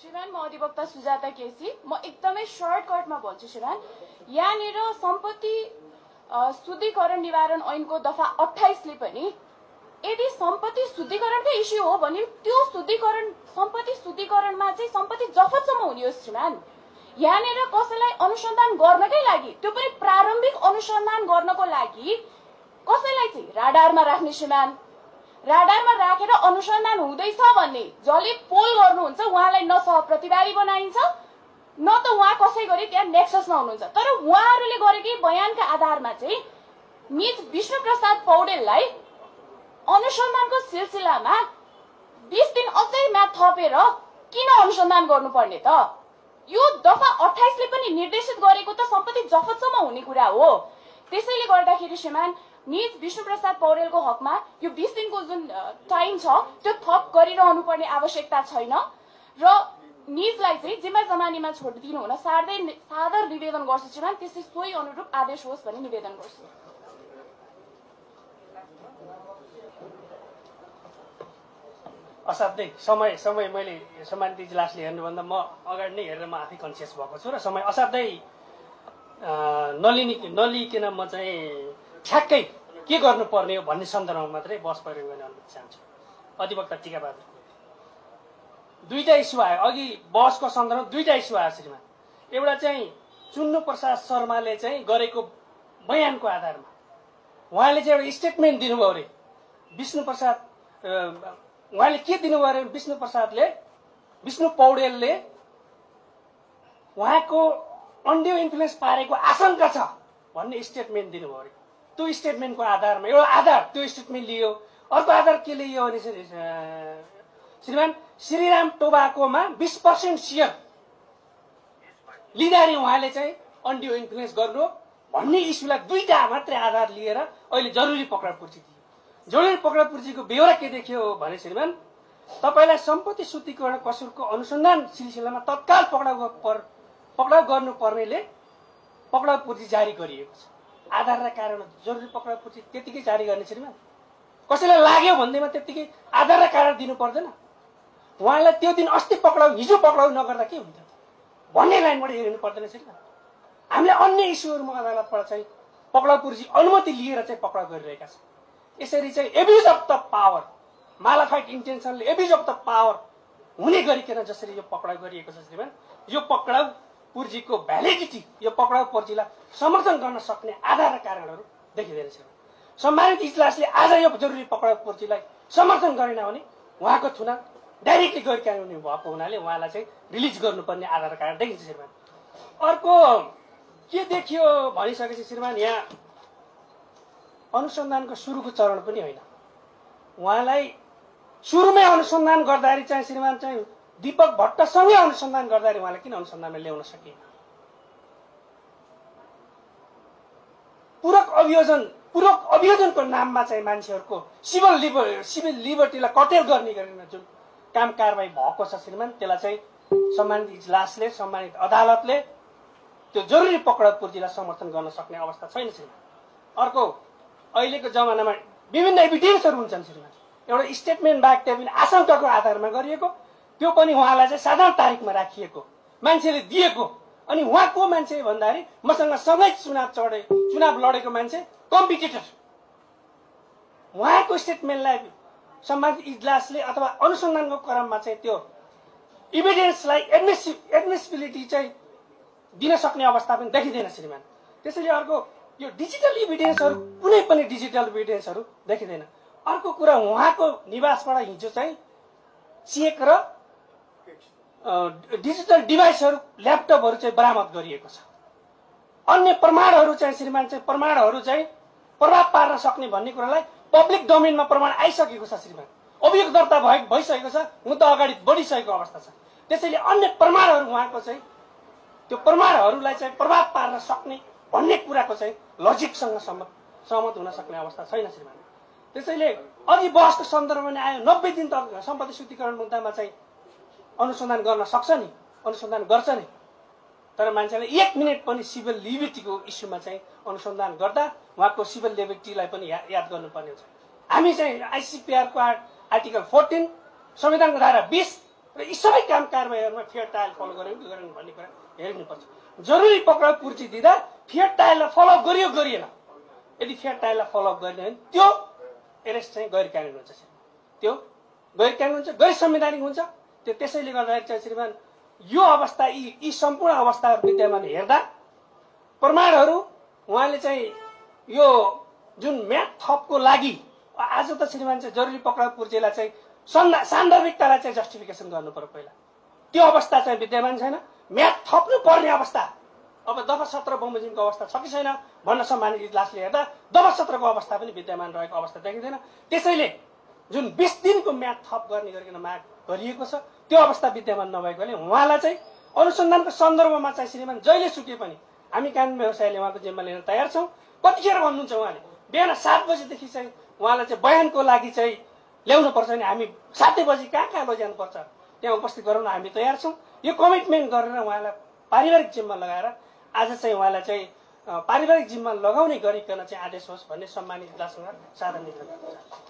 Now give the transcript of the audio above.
श्रीमान म अधिवक्ता सुजाता केसी म एकदमै सर्टकटमा भन्छु श्रीमान यहाँनिर सम्पत्ति शुद्धिकरण निवारण ऐनको दफा 28 ले पनि यदि सम्पत्ति शुद्धिकरणकै इस्यु हो भने त्यो सम्पत्ति शुद्धिकरणमा चाहिँ सम्पत्ति जफतसम्म हुने हो श्रीमान। यहाँनिर कसैलाई अनुसन्धान गर्नकै लागि त्यो पनि प्रारम्भिक अनुसन्धान गर्नको लागि कसैलाई चाहिँ राडारमा राख्ने श्रीमान। राडारमा राखेर अनुसन्धान हुँदैछ भन्ने जसले पोल गर्नुहुन्छ उहाँलाई न सहप्रतिवादी बनाइन्छ न त उहाँ कसै गरी त्यहाँ नेक्ससमा हुनुहुन्छ। तर उहाँहरूले गरेकै बयानका आधारमा चाहिँ निज विष्णु प्रसाद पौडेललाई अनुसन्धानको सिलसिलामा 20 दिन अझै म्याद थपेर किन अनुसन्धान गर्नुपर्ने त? यो दफा 28 ले पनि निर्देशित गरेको त सम्पत्ति जफतसम्म हुने कुरा हो। त्यसैले गर्दाखेरि श्रीमान निज विष्णु प्रसाद पौडेलको हकमा यो 20 दिनको जुन टाइम छ त्यो थप गरिरहनु पर्ने आवश्यकता छैन र निजलाई चाहिँ जिम्मा जमानीमा छोडिदिनु हुन सादर निवेदन गर्छु श्रीमान। त्यसै सोही अनुरूप आदेश होस् भन्ने निवेदन गर्छु। असाध्यै समय मैले सम्मानित इजलासले हेर्नुभन्दा म अगाडि नै हेरेर म आफै कन्सियस भएको छु र समय असाध्यै नलिकन म चाहिँ ठ्याक्कै के गर्नुपर्ने हो भन्ने सन्दर्भमा मात्रै बहस प्रयोग गर्ने अनुमति चाहन्छु। अधिवक्ता टीकाबहादुर दुईटा इस्यु आयो अघि बहसको सन्दर्भमा दुईटा इस्यु आयो श्रीमान। एउटा चाहिँ चुन्नु प्रसाद शर्माले चाहिँ गरेको बयानको आधारमा उहाँले चाहिँ एउटा स्टेटमेन्ट दिनुभयो अरे विष्णु प्रसाद उहाँले के दिनुभयो अरे विष्णु पौडेलले उहाँको अन्डियो इन्फ्लुएन्स पारेको आशंका छ भन्ने स्टेटमेन्ट दिनुभयो अरे। त्यो स्टेटमेन्टको आधारमा एउटा आधार त्यो स्टेटमेन्ट लियो। अर्को आधार के लियो भने श्रीमान श्रीराम टोबाकोमा 20% सेयर लिँदाखेरि उहाँले चाहिँ अन्डियो इन्फ्लुएन्स गर्नु भन्ने इस्युलाई दुईटा मात्रै आधार लिएर अहिले जरुरी पक्रापुर्जी दियो। जरुरी पक्रापुर्जीको बेहोरा के देखियो भने श्रीमान तपाईलाई सम्पत्ति शुद्धिकरण कसुरको अनुसन्धान सिलसिलामा तत्काल पक्राउ गर्नुपर्नेले पक्रापुर्जी जारी गरिएको छ। आधार र कारण जरुरी पक्रापुर्जी त्यतिकै जारी गर्ने श्रीमान। कसैलाई लाग्यो भन्दैमा त्यतिकै आधार र कारण दिनु पर्दैन। उहाँलाई त्यो दिन अस्ति पक्राउ हिजो पक्राउ नगर्दा के हुन्थ्यो भन्ने लाइनबाट हेर्नु पर्दैन श्रीमान। हामीले अन्य इस्युहरूमा अदालतबाट चाहिँ पक्रापुर्जी अनुमति लिएर चाहिँ पक्राउ गरिरहेका छौँ। यसरी चाहिँ abuse of the power malafide इन्टेन्सनले एब्युज अफ द पावर हुने गरिकन जसरी यो पक्राउ गरिएको छ श्रीमान यो पक्राउ पुर्जीको भ्यालिडिटी यो पक्राउ पुर्जीलाई समर्थन गर्न सक्ने आधार र कारणहरू देखिँदैन श्रीमान। सम्मानित इजलासले आज यो जरुरी पक्राउ पुर्जीलाई समर्थन गरेन भने उहाँको थुना डाइरेक्टली गरिरहनु भएको हुनाले उहाँलाई चाहिँ रिलिज गर्नुपर्ने आधार र कारण देखिन्छ श्रीमान। अर्को के देखियो भनिसकेपछि श्रीमान यहाँ अनुसन्धानको सुरुको चरण पनि होइन। उहाँलाई सुरुमै अनुसन्धान गर्दाखेरि चाहिँ श्रीमान चाहिँ दीपक भट्टसँगै अनुसन्धान गर्दाखेरि उहाँले किन अनुसन्धानमा ल्याउन सकिएन? पूरक अभियोजनको नाममा चाहिँ मान्छेहरूको सिभिल लिबर्टीलाई कटेल गर्ने गरेर जुन काम कारबाही भएको छ श्रीमान त्यसलाई चाहिँ सम्मानित इजलासले सम्मानित अदालतले त्यो जरुरी पक्राउ पुर्जीलाई समर्थन गर्न सक्ने अवस्था छैन श्रीमान। अर्को अहिलेको जमानामा विभिन्न एभिडेन्सहरू हुन्छन् श्रीमान। एउटा स्टेटमेन्ट बाहेक त्यो पनि आशंकाको आधारमा गरिएको त्यो पनि उहाँलाई चाहिँ साधारण तारिखमा राखिएको मान्छेले दिएको अनि उहाँ को मान्छे भन्दाखेरि मसँग सँगै चुनाव लडेको मान्छे कम्पिटिटर उहाँको स्टेटमेन्टलाई सम्मानित इजलासले अथवा अनुसन्धानको क्रममा चाहिँ त्यो इभिडेन्सलाई एडमिसिबिलिटी चाहिँ दिन सक्ने अवस्था पनि देखिँदैन श्रीमान। त्यसैले अर्को यो डिजिटल इभिडेन्सहरू कुनै पनि डिजिटल इभिडेन्सहरू देखिँदैन। अर्को कुरा उहाँको निवासबाट हिजो चाहिँ चेक र डिजिटल डिभाइसहरू ल्यापटपहरू चाहिँ बरामद गरिएको छ। अन्य प्रमाणहरू चाहिँ श्रीमान चाहिँ प्रमाणहरू चाहिँ प्रभाव पार्न सक्ने भन्ने कुरालाई पब्लिक डोमेनमा प्रमाण आइसकेको छ श्रीमान। अभियोग दर्ता भइसकेको छ मुद्दा अगाडि बढिसकेको अवस्था छ। त्यसैले अन्य प्रमाणहरू उहाँको चाहिँ त्यो प्रमाणहरूलाई चाहिँ प्रभाव पार्न सक्ने भन्ने कुराको चाहिँ लजिकसँग सहमत हुन सक्ने अवस्था छैन श्रीमान। त्यसैले अघि बहसको सन्दर्भमा आयो 90 दिन त सम्पत्ति शुद्धिकरण मुद्दामा चाहिँ अनुसन्धान गर्न सक्छ नि अनुसन्धान गर्छ नि। तर मान्छेले 1 मिनट पनि सिभिल लिबर्टीको इस्युमा चाहिँ अनुसन्धान गर्दा उहाँको सिभिल लिबर्टीलाई पनि याद गर्नुपर्ने हुन्छ। हामी चाहिँ आइसिपिआर को आर्टिकल 14 संविधानको धारा 20 र यी सबै काम कारबाहीहरूमा फेयर ट्रायल फलो गर्यो कि गरेन भन्ने कुरा हेर्नुपर्छ। जरुरी पक्राउ पूर्ति दिँदा फेयर ट्रायललाई फलोअप गरियो गरिएन, यदि फेयर ट्रायललाई फलोअप गरिएन भने त्यो एरेस्ट चाहिँ गैर कानुनी हुन्छ, त्यो गैर कानुनी हुन्छ, गैर संवैधानिक हुन्छ। त्यो त्यसैले गर्दाखेरि चाहिँ श्रीमान यो अवस्था यी सम्पूर्ण अवस्थाहरू विद्यमान हेर्दा प्रमाणहरू उहाँले चाहिँ यो जुन म्याद थपको लागि आज त श्रीमान चाहिँ जरुरी पक्राउ पूर्तिलाई चाहिँ सान्दर्भिकतालाई चाहिँ जस्टिफिकेसन गर्नु पर्यो पहिला, त्यो अवस्था चाहिँ विद्यमान छैन। म्याद थप्नु पर्ने अवस्था अब दफा 17 बमोजिमको अवस्था छ कि छैन भन्न सम्मानित इजलासले हेर्दा दफा 17 को अवस्था पनि विद्यमान रहेको अवस्था देखिँदैन। त्यसैले जुन 20 दिनको म्याद थप गर्ने गरिकन माग गरिएको छ त्यो अवस्था विद्यमान नभएकोले उहाँलाई चाहिँ अनुसन्धानको सन्दर्भमा चाहिँ श्रीमान जहिले सुके पनि हामी कानुन व्यवसायले उहाँको जिम्मा लिन तयार छौँ। कतिखेर भन्नुहुन्छ उहाँले बिहान 7 बजेदेखि चाहिँ उहाँलाई चाहिँ बयानको लागि चाहिँ ल्याउनु पर्छ भने हामी 7 बजी कहाँ लैजानुपर्छ त्यहाँ उपस्थित गराउन हामी तयार छौँ। यो कमिटमेन्ट गरेर उहाँलाई पारिवारिक जिम्मा लगाएर आज चाहिँ उहाँलाई चाहिँ पारिवारिक जिम्मा लगाउने गरिकन चाहिँ आदेश होस् भन्ने सम्मानित इजलाससँग साधा निवेदन गर्दछु।